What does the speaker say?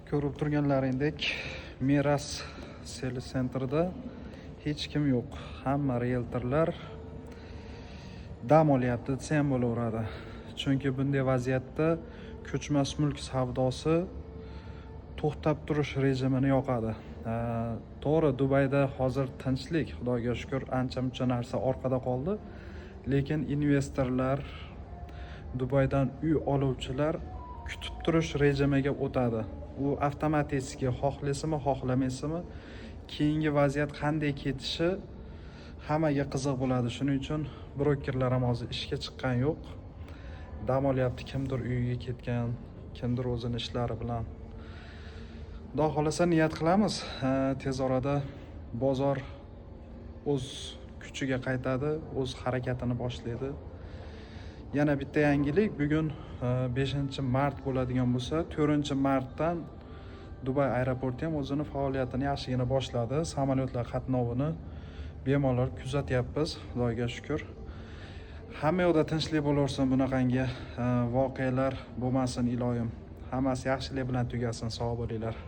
Ko'rib turganlaringdek, Miras Sales Centerda hech kim yo'q. Hamma rieltorlar dam olyapti desa ham bo'laveradi. Chunki bunday vaziyatda ko'chmas mulk savdosi to'xtab turish rejimini yoqadi. To'g'ri, Dubayda hozir tinchlik, Xudoga shukur, ancha muncha narsa orqada qoldi. Lekin investorlar, Dubaydan uy oluvchilar kutib turish rejimiga o'tadi. U avtomatik, xohlaysizmi, xohlamaysizmi, keyingi vaziyat qanday ketishi hammaga qiziq bo'ladi. Shuning uchun brokerlar ham hozir ishga chiqqan yo'q. Dam olyapti, kimdir uyiga ketgan, kimdir o'zini ishlari bilan. Xudo xohlasa, niyat qilamiz, tez orada bozor o'z kuchiga qaytadi, o'z harakatini boshlaydi. Yana bitta yangilik: bugun 5 mart bo'ladigan bo'lsa, 4 martdan Dubay aeroporti ham o'zini faoliyatini yaxshigina boshladi. Samolyotlar qatnovini bemalol kuzatyapmiz, Xudoga shukur. Hamma yoqda tinchlik bo'laversin, bunaqangi voqealar bo'lmasin, iloyim. Hammasi yaxshilik bilan tugasin. Sog' bo'linglar.